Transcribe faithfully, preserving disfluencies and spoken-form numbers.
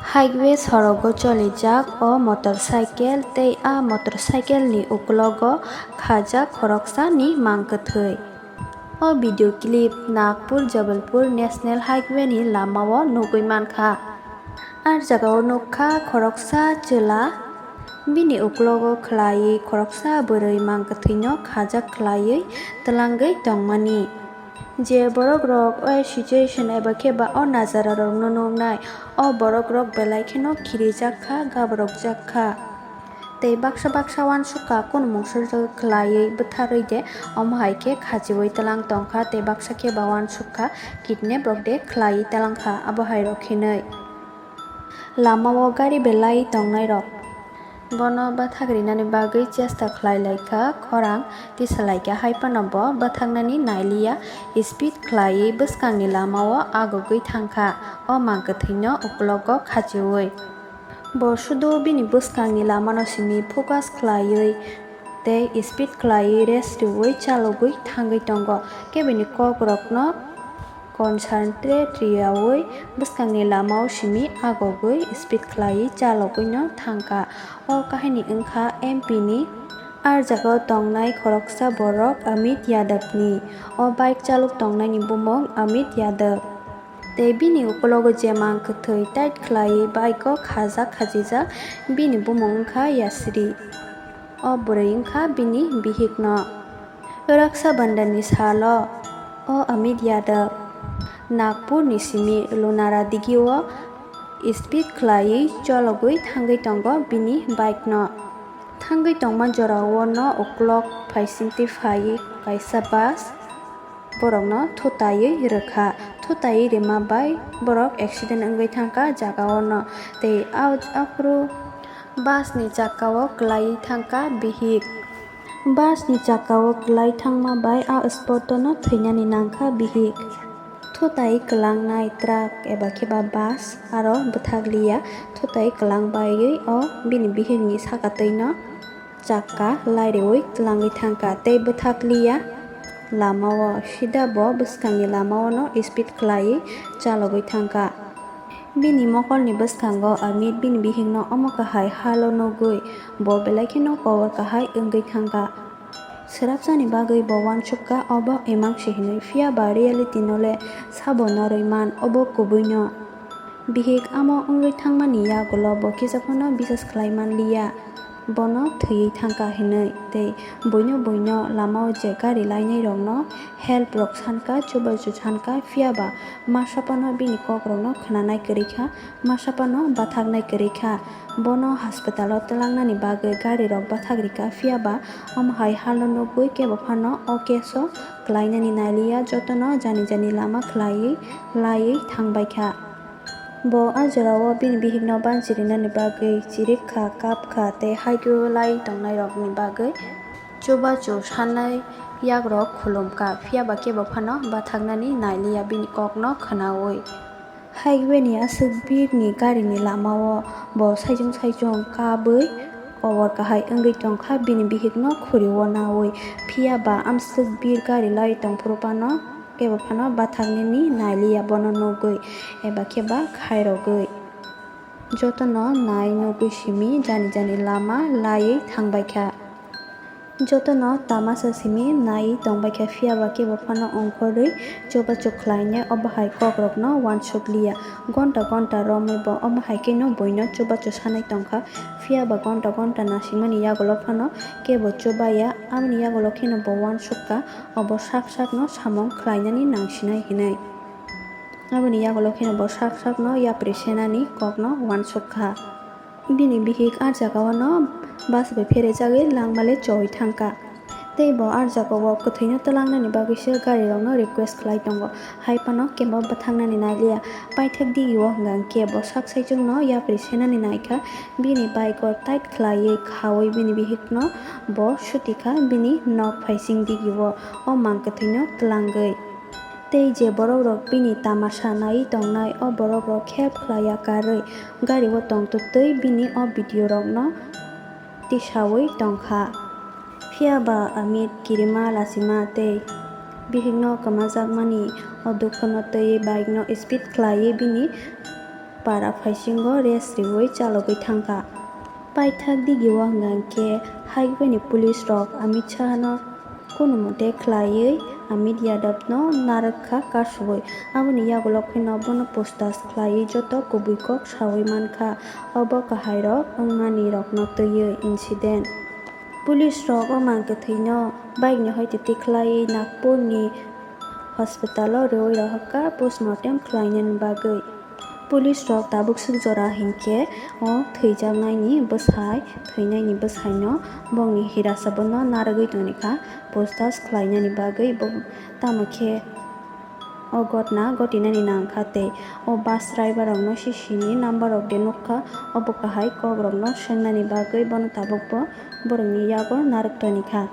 Highway sorogo cholijak o motorcycle tei a motorcycle ni uklogo khajak khoroksa ni mang kwthwi. O video clip Nagpur Jabalpur National Highway ni lamao nugwi mankha. A jagao nukha khoroksa chwla bini uklogo khwlaiwi khoroksa bwrwi mang kwthwino khajak khwlaiwi twlangwi tongmani. Je borok rok o situation eba khe ba o najara rok no nuknai, o borok rok belai kheno khirijak kha, gabrokjak kha. Tei baksa baksa uansuk kha, kunu mungsa khwlaiwi bwtharwi de, omo hai khe khachiwi twlang tong kha, tei baksa khe ba uansuk kha, kidnap rok de khwlaiwi twlang kha, abo hai rok hinwi. Lamao gari belai tongnai rok. Bono bathak rinani bagwi chesta khlai lai kha, khorang tisa lai kha, hai phano bo bathaknani nai liya, speed khlaiwi bwskangni lamao agugwi thang kha, o mang kwthwino uklogo khachiwi. Bo sudu bini bwskangni lamano simi focus khlaiwi tei speed khlaiwi race rwui chalogwi thangwi tongo, khe bini kokrokno concentrate rwyaui bwskangni lamao simi agogwi speed khlaiwi chalogwino thangkha. O kahini wngkha M P ni. A jagao tongnai khoroksa borok Amit Yadav ni. O bike chalok tongnaini bumung Amit Yadav. Tei bini ukologo je mang kwthwi tight khlaiwi bike o khajak khajijak, bini bumung wngkha Yasri. O bwrwi wngkha bini bihikno. Raksa Bandhan ni salo o Amit Yadav Nagpur ni simi Lunara digi o speed khlaiwi chologwi thangwi tongo bini bike no. Thangwi tongma jora o no uklok phaisingtwi phaiwi kaisa bus borokno thutaiwi rwkha. Thutaiwi rwma bai borok accident wngwi thangkha jaga o no. Tei a, aphuru bus ni chaka o kwlaiwi thangkha bihik. Bus ni chaka o kwlai thangma bai a spot o no thwinani nangkha bihik. Thutai kwlangnai truck eba khe ba bus aro bwthak liya. Thutai kwlang baiwi o bini bihik ni saka twi no chakka laireui twlangwi thangkha tei bwthak liya lamao sida bo bwskangni lamao no speed khlaiwi chalogwi thangkha. Bini mokolni bwskango Amit bini bihikno omo kahai halo nugwi bo belai kheno kobor kahai wngwi thangkha. Swrapsani bagwi bo uansukha obo emang se hinwi, phiya ba reality no le sabo norwi man obo kubuino. Bihik amo wngwi thangmani yagulo bo kisa phano bisas khlai man liya, bono thwiwi thangkha hinwi, tei buino buino lamao je gari lainai rokno help rok sankha, chubachu sankha, phiya ba masa phano bini kok rokno khwnanai kwrwi kha, masa phano bathaknai kwrwi kha. Bono hospital o twlangnani bagwi gari rok bathak rikha, phiya ba omo hai halo nugwi kebo phano o case o kwlainani nai liya, jotono jani jani lama khlaiwi laiwi thangbai kha. Bo a jorao bini bihikno banchirinani bagwi chirik kha, kap kha tei haikhe lai tongnairokni bagwi chubachu sanai yagrok khulum kha, phiya ba kebo phano bathaknani nai liya bini kokno khwnaui. Highway ni aswk birni garini lamao bo saichung saichung kabwi kobor kahai wngwi tongkha, bini bihikno khuriui naui, phiya ba amswk bir gari lai tongphuru phano kebo phano bathaknani nai liya bono nugwi eba khe ba khairogwi. Jotono nai nugwi simi jani jani lama laiwi thangbai kha. Jotono tamasa simi nai tongbai kha, phiya ba kebo phano ongkhorwi chubachu khlainai obo hai kokrokno uansuk liya. Gonta gonta romwi bo omo hai kheno buino chubachu sanai tongkha, phiya ba gonta gonta nasikmani yagulo phano kebo chubaya, aboni yagulo kheno bo uansuk kha obo sak sakno samung khlainani nangsinai hinwi. Aboni yagulo kheno bo sak sakno yapri senani kokno uansuk kha. Bini bihik a jagao no bus bai pherejagwi langmale choi thangkha. Tei bo a jagao kwthwino twlangnani bagwise garirokno request khlai tongo, hai phano kebo bwthangnani nai liya. Paithak digio hwnkha hwnkhe bo sak saichungno yapri senani naikha, bini bike o tight khlaiwi khaui bini bihikno bo sutikha bini nok phaising digio o mang kwthwino twlangwi. Tei je borokrok bini tamasa naiwi tongnai, o borokrok help khlaiya karwi gario tongtwtwi bini o video rokno tisaui tongkha. Phiya ba Amit kirima lachima tei bihikno kwmajakmani o dukhuno twiwi bike no speed khlaiwi bini para phaisingo rest riwi chalogwi thangkha. Paithak digio hwnkha hwnkhe haikwini police rok Amit Shah no kono mote khlaiwi Amit Yadav no narwk kha kasubwi. Aboni yagulo kheno bono pustash khlaiwi joto kubui kok sawi mankha. Obo kahairok wngnani rokno twiwi incident. Police rok o mankhe thwino bike ni hoite tikhlaiwi Nagpur ni hospital o rwi rohorkha postmortem khlainani bagwi. Police rok tabuk suk jora hinkhe o thwijaknaini bwsai, thwinaini bwsaino bongni hirasa bono narwgwi tongkha, pustash khlainani bagwi bo, tamo khe o gotna gotinani nangkha tei o bus driver rokno C C ni number rok de nukha, obo kahai kok rokno swngnani bagwi bono tabuk bo borokni yago narwk tongkha.